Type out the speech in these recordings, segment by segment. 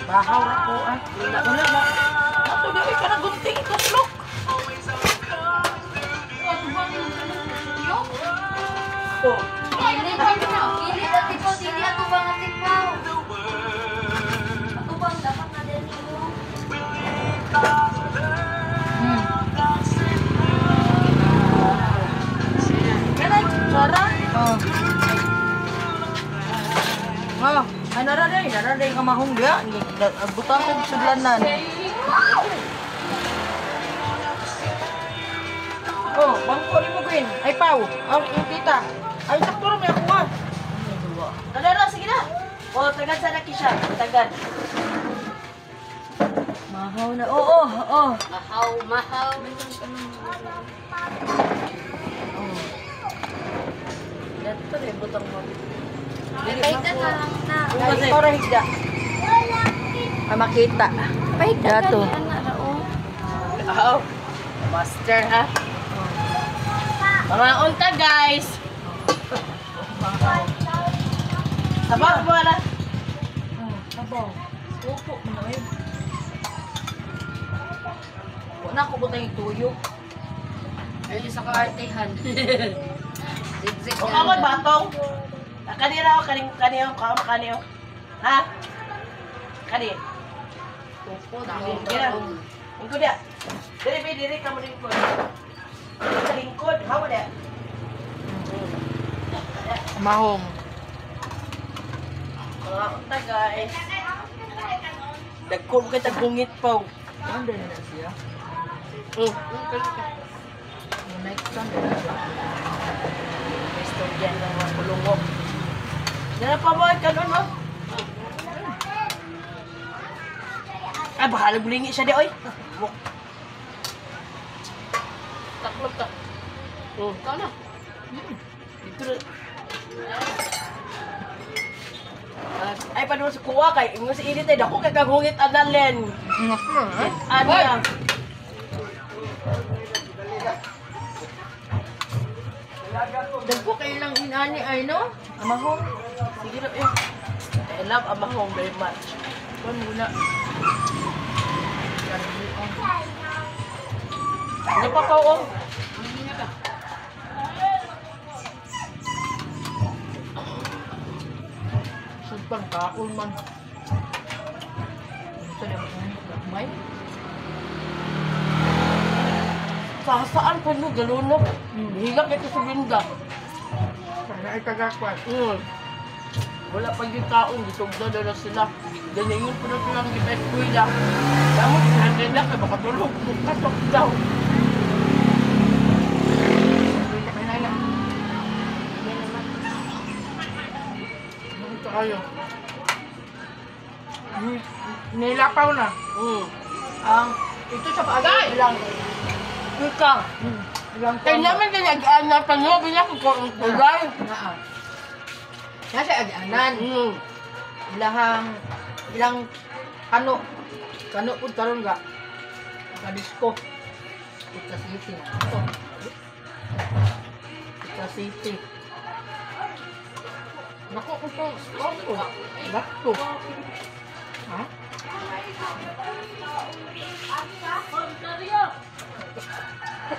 Bahaw ra ko ah. Wala wala na. Ato dili ka na gunting ituslok. Oh. Dili na tipaw, dili ato bang ang tipaw. Ato bang dapat na din mo. Kanay, Sara. Oh. Oh, ay nara day nga mahong diya. Butang kog sudlanan. Oh, bangko nimo Gwen. Ay paw. Ang tita. Ay sakto ra may ako ah. Tara, sige na. O, tagad sa laki siya. Tagad. Mahaw na. Oo, oo. Mahaw, mahaw. Oh. Dato rin, butang mo. Pahigda na lang na. Ay, ikaw ra higda. Ay makita. Pahigda Dato. gani ana ra oh. Oo. Master, ha? Mga unta, guys. Sabaw mo na. Oh, sabaw. Suko man na eh. Wala ko butang tuyo. Ay sa kaartehan. Zigzig. O kamot batong. Kanira o kaning kaniyo ka kaniyo. Ha? Kani. Gira. Lingkod ya. Diri bi diri ka mo lingkod. Sa lingkod, hawa dia. Mahong. Mga unta, guys. Dagko kay tagungit pa. Ano din na siya? Next time na siya. Istorya ng mga kulungok. Dara pa mo kanon mo. Ay, bahala bulingi siya di oy. Muk. Taklog ka. Ikaw na. Dito na. Ay, paano sa kuha kay ingon si Edith ay dako kay kagungit analen. Eh? Ano ya? Dagko kayo lang inani ay no? Amahong. Sige na eh. I love amahong very much. Kuan muna. Ano pa ko oh? Sugpang kaon man. Sa may. Sa saan po mo galunok? Hila kay sa binda. Sana ay tagakwan. Wala pa yung taong gisugda na sila. Ganingon po na silang kita eskwela. Damot sa nila kay baka tulog. Katok daw. Ito kayo. Nilapaw na. Ang ito sa paagay. Ilang Ika. Ilang Kaya naman na nag-anak pa nyo, bilang ko ang tulay. Naa. Nasa agianan. Ilahang ilang kano kano pud karon ga. Ka-disco. Kita City. Ito. Kita City. Nako ko to. Ako. Gasto. Ha?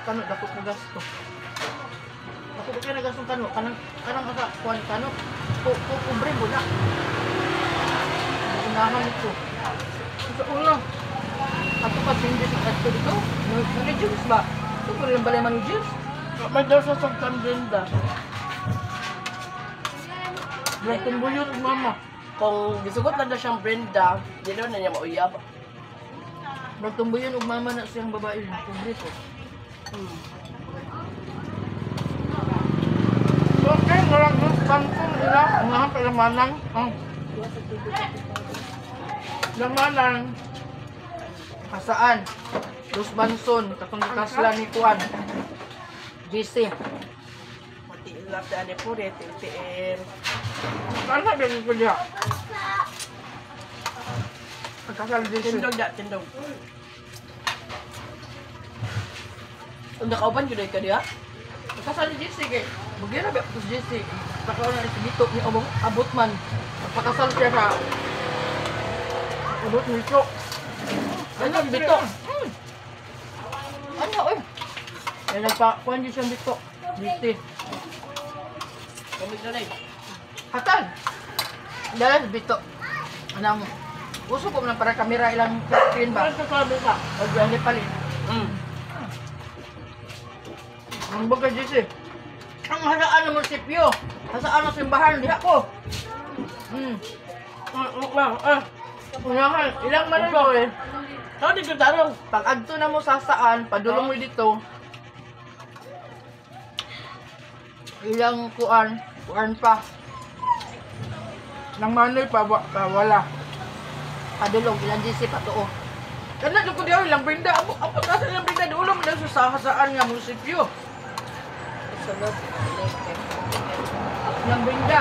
Kano dako ko gasto. Ako ba kaya nagastong kano? Kanang kanang aka kuan kano? Ko ko kubre mo na. Unahan ito. Sa una. Ato pa sindi sa ato dito. Mani juice ba? Ito ko rin balay mani juice. May daw sa sagtang binda. Black buyo ug mama. Kung gisugot na daw siyang Brenda, di daw na niya mauyab. Black buyo ug mama na siyang babae. Kubre ko. Okay, walang kangkong nila. Unahan pa lamanang. Oh. Lamanang. Asaan? Los Banson, katong kasla ni Kuan. GC. Matiilap na ani po rin, tiil. Ano din ko niya? Pagkasal din siya. Tindog da, tindog. Ang nakauban yun ay ka diha? Kasal ni GC kay. Bugira ba ko GC. Pakaon na si Bito ni Obong abot man. Pagpakasal siya sa Abot nito. Ano bito? Ano oy? Yan nagpa kuan jud siyang bito. Biti. Kamig na rin. Hatag. Dala sa bito. Anang uso ko man para kamera ilang screen ba? Parang sasabi ka. O diyan palit. Ang bagay disi. Ang hasaan ng munisipyo. Hasaan ng simbahan diha ko. Unahan, ilang man ko eh. Tao dito tarong. Pag adto na mo sa saan, padulong mo dito. Ilang kuan, kuan pa. Nang manoy pa, pa wala. Padulong ilang GC pa tuo. Kana jud ko diha ilang brinda. Amo amo ta sa ilang brinda dulo man sa sasaan nga munisipyo. Sunod. Ilang brinda.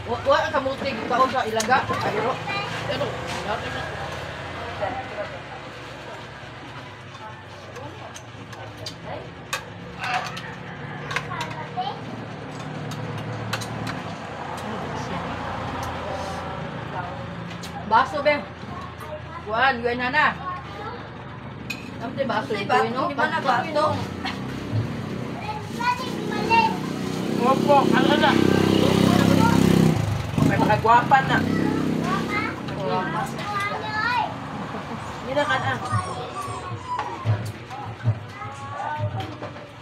Wa wa ka mutig kaon sa ilaga. Ayro. Pero, natin na. Baso be. Kuan, yun na na. Amte baso Di ba? ito, no? Di ba na baso? Opo, ano na? May makagwapa na. Hindi na ka na.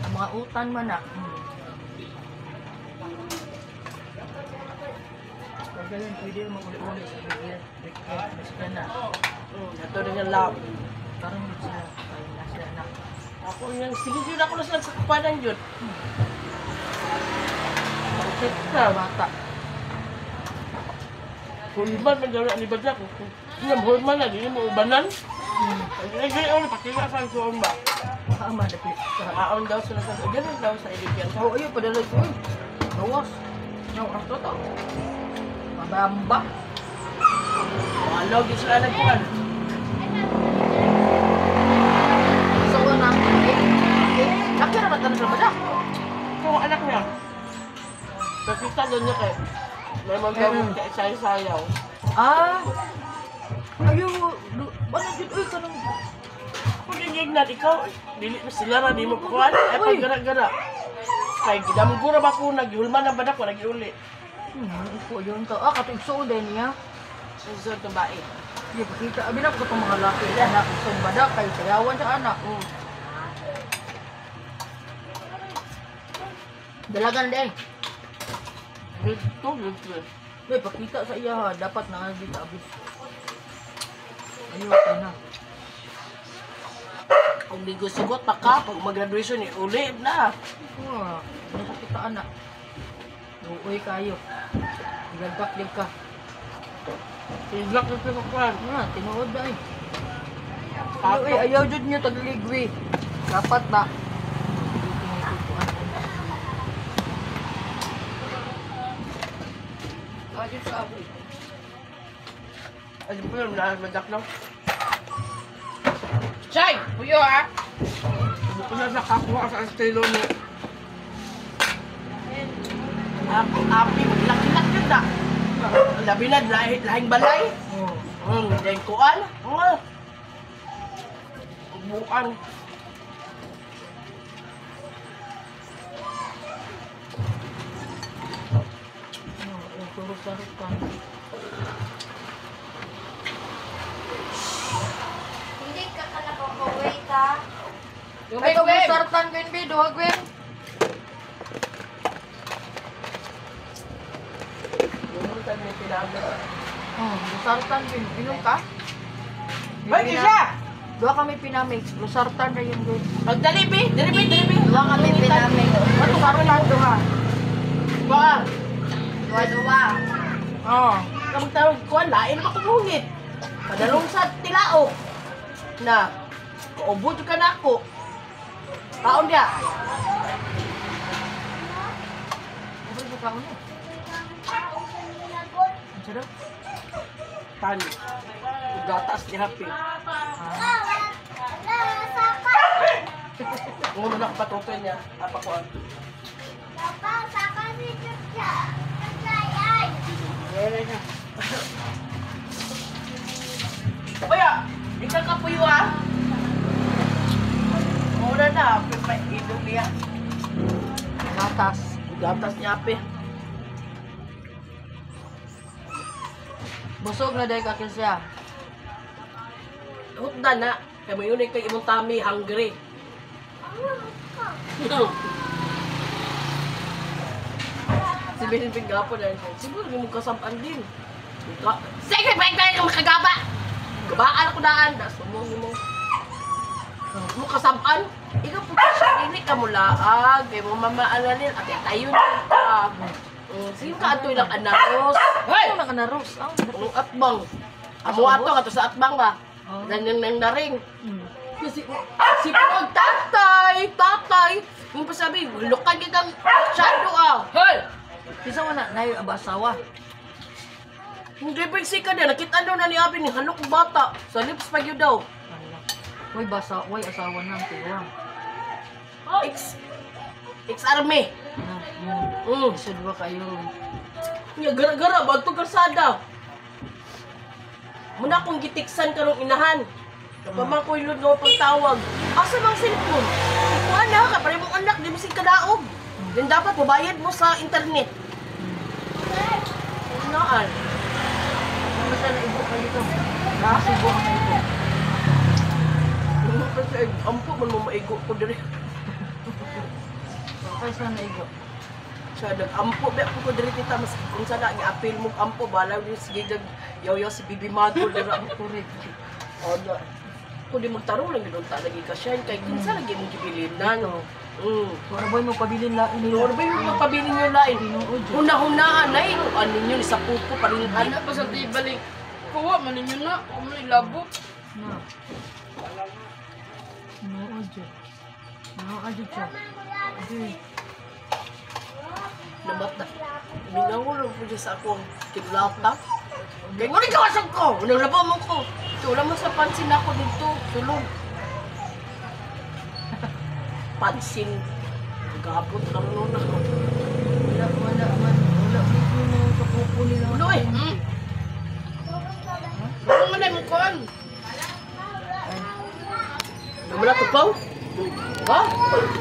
Ang mga utan man na. Pag ganun, pwede mo uli-uli sa bigyan. Basta na. Ito rin yung love. Parang hindi sila. Ay, na sila na. Ako yung, sige yun ako na sila sa kupanan yun. Bakit ka? Bata. Hulman man gawin ni Badyak. Hindi mo hulman na, hindi mo ubanan. Ay, ay, pakila sa suon ba? Ama, dapit. Aon daw sila sa, ganun daw sa iligyan. Oo, ayun, padala ko. Uy, gawas. Yung asto to. Mabamba. Walog yung sila nagkuhan. So, na. Nakira ba tanong sa Badyak? Ito ang anak niya. Nakita doon niya kay may mga sayaw. Ah. Ayaw, ano dyan? Uy, kanang... Kung gigignan, ikaw, dili na sila na, di mo kuhan. Ay, Uy. pag gara-gara. Kay gidamgura ba ko, naghulman ang badak ko, nagiuli. Iko, yun ka. Ah, katong igsuon din niya. Susunod ng bae. Hindi, pakita. Abi na ko itong mga laki. Anak, igsuon badak. Kayo sayawan sa anak. Dalagan din. Dito, dito. Uy, pakita sa iya ha. Dapat na dito abis. Ayaw ka na. Kung di ko sugot pa ka, pag mag-graduation, eh, uli na. Ah, nakakita anak. Uy, kayo. Igagak din ka. Iglak na sinukuhan. Ah, tinuod na eh. Ayaw, ayaw jud niyo tagligwi. Dapat na. Ayun sa aboy. Ayun po yun, madak lang. Chay, puyo ah. Hindi ko na nakakuha sa estilo mo. Ako, api, maglaki-laki yun na. Labi na, lahing balay. Oh. Lahing kuan. Nga. Bukan. Oh, turok-tarok ka. Hindi ka ka nakaka-wait ha. Ay, kung sartan Gwen B, duha Gwen. Oh, sartan Gwen. Inom ka? Hoy, Kisha! Duha kami pinamix. Losartan na yun Gwen. Magdali, be! Dali, be! Dali, be! Duha kami pinamix. Losartan duha. Ba? Duha-duha. Oh. Kamang tawag kuan, lain ba kumungit? Padalong sa tilaok. Na, kaubod ka na ako. Kaon niya. Ano ba kaon mo? Ang sarap. Tani. Gatas ni Happy. Ngulo na kapatutoy niya. Apa ko. Wala na. Kuya, di ka kapuyo ah. Mura na, pa idong niya. Gatas. Gatas niya ape. Busog na dahil kakil siya. Hutda na. Kaya mo yun kay imong tummy hungry. Si Benipin Gapo na siya. Siguro hindi mo kasamaan din. Sige, balik tayo kang makagaba! Gabaan ako daan. Das, mo mo. Mo kasabaan. Ikaw po siya, dili ka mo laag. Kaya mo mamaalalin. At tayo na ka. Sige ka atoy lang anaros. Hey! Ano na kanaros? Ah, Ang atbang. Amo ato kato sa atbang ba? Oh. Nan nang naring. Kasi si Pinoy, tatay, tatay. Yung pa sabi, lukan kitang masyado ah. Hey! Kisa mo na, nayo ang asawa. Hindi pa ka na, nakita daw na ni Abi ni halok bata. Sa lips pa yun daw. Way basa, way asawa na ang tiwang. Ex, ex-army. Na, yun. Isod ba kayo? Nga, gara-gara, bato kalsada. Muna akong gitiksan karong inahan. Kapamang ko ilod nga pagtawag. Asa mang cellphone? Ikuha na ka, pare mong anak, di mo sing kadaog. Then dapat mabayad mo sa internet. Naan. Ano sa naibo ka dito? Nasibo ka dito. Kasi ampo man mo maigo ko diri. Okay sa naigo. Siya nag-ampo ba ko diri tita mas kung sana gi-appeal mo ampo balaw ni sige gag yaw-yaw si Bibi Magol dira. Correct. Ano? Kung di magtarong lang gid unta lagi ka siya kay kinsa lagi mong gibilinan. Wala boy mo pabilin la ini. Lord, ba yung magpabilin nyo lain? Tinuod yun. Huna-hunaan na ito. Ano nyo, ni sa pupo pa rin. Anak pa sa tibalik. Kuha man ninyo na. Kuha man ilabo. Na. Tinuod yun. Tinuod yun siya. Di. Namata. Minangulo po dyan sa akong kidlata. Kaya ngunit kawasan ko! Unang labo mo ko. Ito, wala mo sa pansin ako dito. Sulog. Pansin. Gabot lang nun ako.